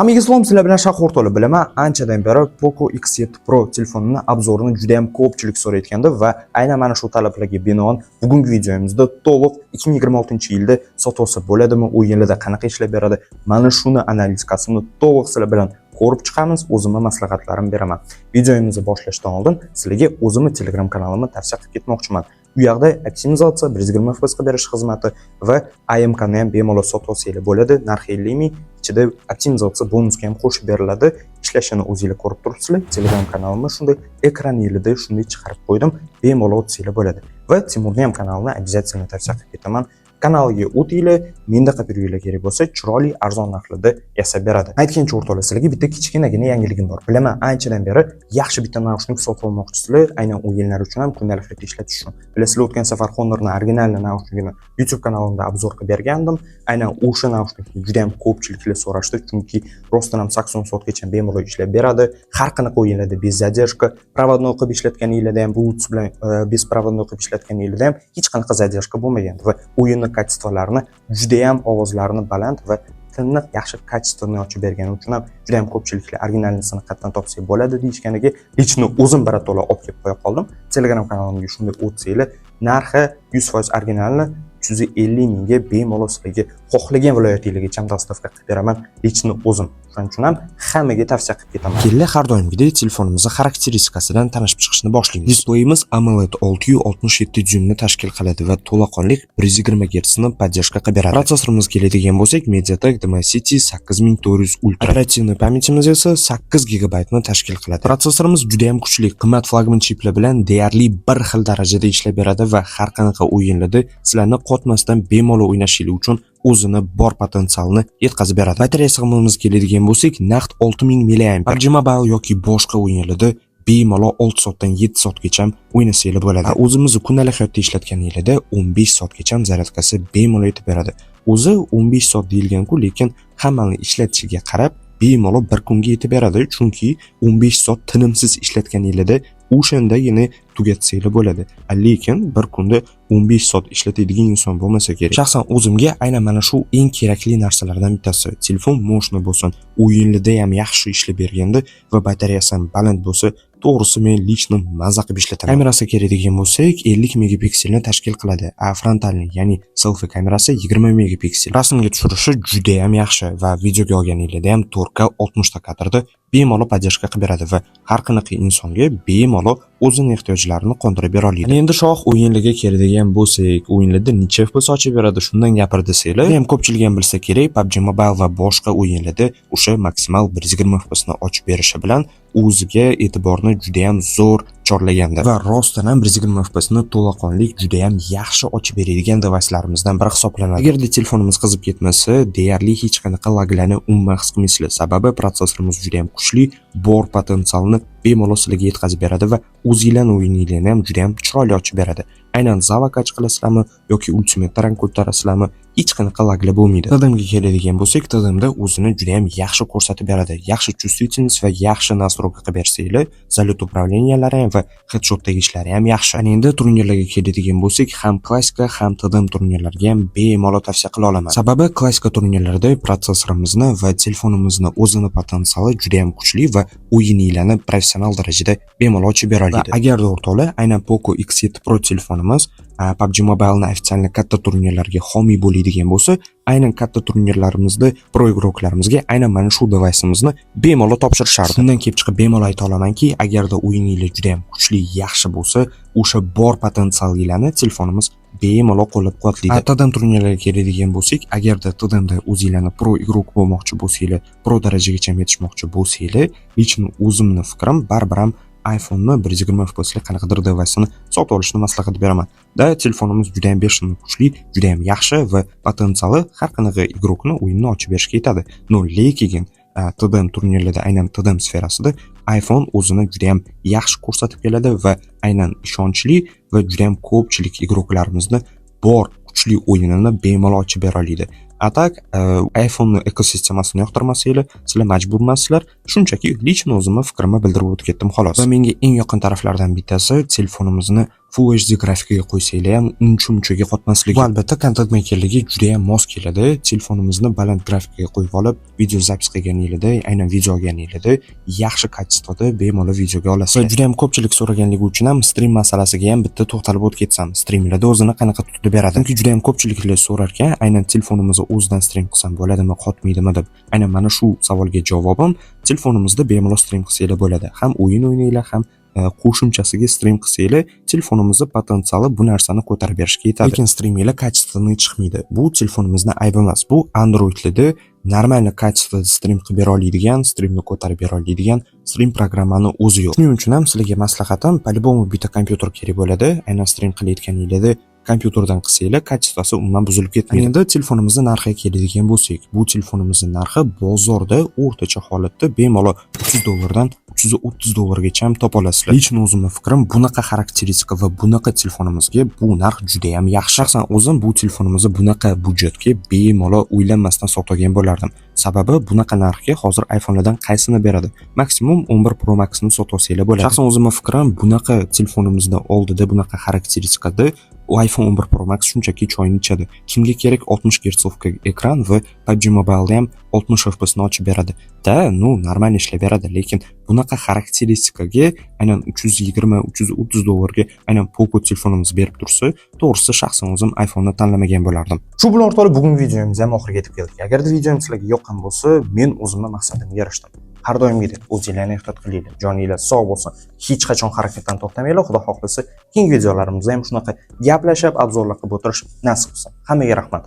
Hammaga salom, sizlar bilan Shahor To'la. Bilaman, anchadan beri Poco X7 Pro telefonini обзор ini juda ham ko'pchilik so'rayotgandi va aynan mana shu talablarga binoan bugungi videomizda to'liq 2026-yilda sotib olsa bo'ladimi, o'yinlarda qanaqa ishlab beradi, mana shuni analitikasini to'liq sizlar bilan ko'rib chiqamiz, o'zimni maslahatlarimni beraman. Videomizni boshlashdan oldin sizlarga o'zimni Telegram kanalimni tavsiya qilib ketmoqchiman. U yoqda optimizatsiya, 120 FPS qilib berish xizmati va AMKni ham bemalol sotib olsanglar bo'ladi. Narxi 50 ming, ichida optimizatsiya bonusga ham qo'shib beriladi. Ishlashini o'zinglar ko'rib turibsizlar. Telegram kanalimni shunday ekraninglarda shunday chiqarib qo'ydim. Bemalol o'tsanglar bo'ladi. Va Timurni ham kanalini обязательно tavsiya qilib ketaman. Kanaliga o'tinglar, menda qilib yuringlar, kerak bo'lsa, chiroyli, arzon narxlarda yasab beradi. Aytgancha, o'rtoqlar, sizlarga bitta kichkinagina yangiligim bor. Bilaman, anchadan beri yaxshi bitta naushnik sotib olmoqchisizlar, aynan o'yinlar uchun ham, kundalik hayotda ishlatish uchun. Bilasizlar, o'tgan safar Honorni оригинальный naushnikini YouTube kanalimda обзор qilib bergandim. Aynan o'sha naushnikni juda ham ko'pchiliklar so'rashdi, chunki rostdan ham 80 soatgacha bemalol ishlab beradi. Har qanaqa o'yinlarda без задержка, проводной qilib ishlatganinglarda ham, Bluetooth bilan беспроводной qilib ishlatganinglarda ham hech qanaqa задержка bo'lmagan va o'yinni качество larini juda ham, ovozlarini baland va tiniq, yaxshi, качественный ochib bergani uchun ham juda ham ko'pchiliklar оригинальный sini qayerdan topsak bo'ladi deyishganiga лично o'zim birato'la olib kelib qo'ya qoldim. Telegram kanalimga shunday o'tsanglar, narxi 100% оригинальный, 350 mingga bemalol sizlarga xohlagan viloyatinglargacha доставка qilib beraman лично o'zim. Shuning uchun ham hammaga tavsiya qilib ketaman. Kelinglar, har doimgidek telefonimizni xarakteristikasidan tanishib chiqishni boshlaymiz. Displeyimiz AMOLED 667 dyumni tashkil qiladi va to'laqonli 120 Hz ni поддержка qilib beradi. Protsessorimizga keladigan bo'lsak, MediaTek Dimensity 8400 Ultra. Оперативный память imiz esa 8 GB ni tashkil qiladi. Protsessorimiz juda ham kuchli, qimmat flagman chiplar bilan deyarli bir xil darajada ishlab beradi va har qanaqa o'yinlarda sizlarni qotmasdan bemalol o'ynashingiz uchun o'zini bor potensialini yetkazib beradi. Batareya sig'imimizga keladigan bo'lsak, naqd 6000 mAh. PUBG Mobile yoki boshqa o'yinlarda bemalol 6 soatdan 7 soatgacha o'ynasanglar bo'ladi. O'zimizni kundalik hayotda ishlatganinglarda 15 soatgacha zaryadkasi bemalol yetib beradi. O'zi 15 soat deyilgan-ku, lekin hammani ishlatishiga qarab bemalol bir kunga yetib beradi, chunki 15 soat tinimsiz ishlatganinglarda o'shandagina tugatsanglar bo'ladi. Lekin bir kunda 15 soat ishlatadigan inson bo'lmasa kerak. Shaxsan o'zimga aynan mana shu eng kerakli narsalardan bittasi. Telefon мощный bo'lsin, o'yinlarda ham yaxshi ishlab berganda va batareyasi ham baland bo'lsa, to'g'risi, men лично maza qilib ishlataman. Kamerasi keladigan bo'lsak, 50 megapikselni tashkil qiladi. A фронтальный, ya'ni selfie kamerasi 20 megapiksel. Rasmga tushirishi juda ham yaxshi va videoga olganinglarda ham 4K 60 ta kadrda bemalol поддержка qilib beradi va har qanaqa insonga bemalol o'zini ehtiyojlarini qondirib bera oladi. Endi shoh o'yinlarga keladigan bo'lsak, o'yinlarda necha FPS ochib beradi, shundan gapir desanglar, ham ko'pchilik ham bilsa kerak, PUBG Mobile va boshqa o'yinlarda o'sha maksimal 120 FPS ni ochib berishi bilan o'ziga e'tiborni juda ham zo'r chorlagandi va rostdan ham 120 FPS ni to'laqonli, juda ham yaxshi ochib beradigan devayslarimizdan biri hisoblanadi. Agarda telefonimiz qizib ketmasa, deyarli hech qanaqa laglarni umuman his qilmaysizlar. Sababi protsessorimiz juda ham kuchli, bor potensialni bemalol sizlarga yetkazib beradi va o'zinglarni o'yininglarni ham juda ham chiroyli ochib beradi. Aynan zavakaч qilasizlarmi yoki Ultimate rank ko'tarasizlarmi, hech qanaqa laglar bo'lmaydi. TDMga keladigan bo'lsak, TDMda o'zini juda ham yaxshi ko'rsatib beradi. Yaxshi чувствительность va yaxshi настройка qilib bersanglar, залёт управления lari ham va headshotdagi ishlari ham yaxshi. Ana endi turnirlarga keladigan bo'lsak, ham klassika, ham TDM turnirlarga ham bemalol tavsiya qila olaman. Sababi klassika turnirlarda protsessorimizni va telefonimizni o'zini potensiali juda ham kuchli va o'yininglarni professional darajada bemalol ochib bera oladi. Agarda, o'rtoqlar, aynan Poco X7 Pro telefonimiz PUBG Mobile'ni официально katta turnirlarga homiy bo'ladigan bo'lsa, aynan katta turnirlarimizda pro игрок larimizga aynan mana shu devaysimizni bemalol topshirishardi. Shundan kelib chiqib bemalol ayta olamanki, agarda o'yininglar juda ham kuchli, yaxshi bo'lsa, o'sha bor potensialinglarni telefonimiz bemalol qo'llab-quvvatlaydi. TDM turnirlarga keladigan bo'lsak, agarda TDMda o'zinglarni pro игрок bo'lmoqchi bo'lsanglar, pro darajagacha yetishmoqchi bo'lsanglar, лично o'zimni fikrim, baribir ham iPhone'ni 120 FPSli qanaqadir devaysini sotib olishni maslahat beraman. Da telefonimiz juda ham бешеный kuchli, juda ham yaxshi va potensiali har qanaqa игрок ni o'yinni ochib berishga yetadi. Но lekin TDM turnirlarda, aynan TDM sferasida iPhone o'zini juda ham yaxshi ko'rsatib keladi va aynan ishonchli va juda ham ko'pchilik игрок larimizni bor kuchli o'yinini bemalol ochib bera oladi. А так, iPhone'ni ekosistemasini yoqtirmasanglar, sizlar majbur emassizlar. Shunchaki лично o'zimni fikrimni bildirib o'tib ketdim, xolos. Va menga eng yoqqan taraflardan bittasi telefonimizni Full HD grafikaga qo'ysanglar ham uncha munchaga qotmasligi. Bu albatta content makerlarga juda ham mos keladi. Telefonimizni baland grafikaga qo'yib olib, video запись qilganinglarda, aynan video olganinglarda yaxshi качество da bemalol videoga olasizlar. Va juda ham ko'pchilik so'raganligi uchun ham stream masalasiga ham bitta to'xtalib o'tib ketsam, streamlarda o'zini qanaqa tutib beradi? Chunki juda ham ko'pchiliklar so'rar ekan, aynan telefonimizni o'zidan stream qilsam bo'ladimi, qotmaydimi deb. Aynan mana shu savolga javobim: telefonimizda bemalol stream qilsanglar bo'ladi. Ham o'yin o'ynanglar, ham qo'shimchasiga stream qilsanglar, telefonimizni potensiali bu narsani ko'tarib berishga yetadi. Lekin streaminglar качественный chiqmaydi. Bu telefonimizni aybi emas. Bu Androidlarda нормальный качество da stream qilib bera oladigan, streamni ko'tarib bera oladigan stream programmani o'zi yo'q. Shuning uchun ham sizlarga maslahatim, по-любому bitta kompyuter kerak bo'ladi. Aynan stream qilayotganinglarda kompyuterdan qilsanglar, качество si umuman buzilib ketmaydi. Endi telefonimizni narxiga keladigan bo'lsak, bu telefonimizni narxi bozorda o'rtacha holatda bemalol 300 dollardan 330 dollargacha ham topa olasizlar. Лично o'zimni fikrim, bunaqa xarakteristika va bunaqa telefonimizga bu narx juda ham yaxshi. Shaxsan o'zim bu telefonimizni bunaqa byudjetga bemalol o'ylanmasdan sotib olgan bo'lardim. Sababi bunaqa narxga hozir iPhone'lardan qaysini beradi? Maksimum 11 Pro Max'ni sotib olsanglar bo'ladi. Shaxsan o'zimni fikrim, bunaqa telefonimizda oldida bunaqa xarakteristikada u iPhone 11 Pro Max shunchaki choyni ichadi. Kimga kerak 60 герцовка ekran va PUBG Mobile'da ham 60 FPS ni ochib beradi. Да, ну, нормально ishlab beradi, lekin bunaqa xarakteristikaga aynan 320-330 dollarga aynan Poco telefonimiz berib tursa, to'g'risi, shaxsan o'zim iPhone'ni tanlamagan bo'lardim. Shu bilan, o'rtoqlar, bugungi videomiz ham oxiriga yetib keldik. Agarda videom sizlarga yoqqan bo'lsa, men o'zimni maqsadimga erishdim. Har doimgidek o'zinglarni ehtiyot qilinglar, joninglar sog' bo'lsin. Hech qachon harakatdan to'xtamanglar. Xudo xohlasa, keyingi videolarimizda ham shunaqa gaplashib, обзор lar qilib o'tirish nasib qilsin. Hammaga rahmat.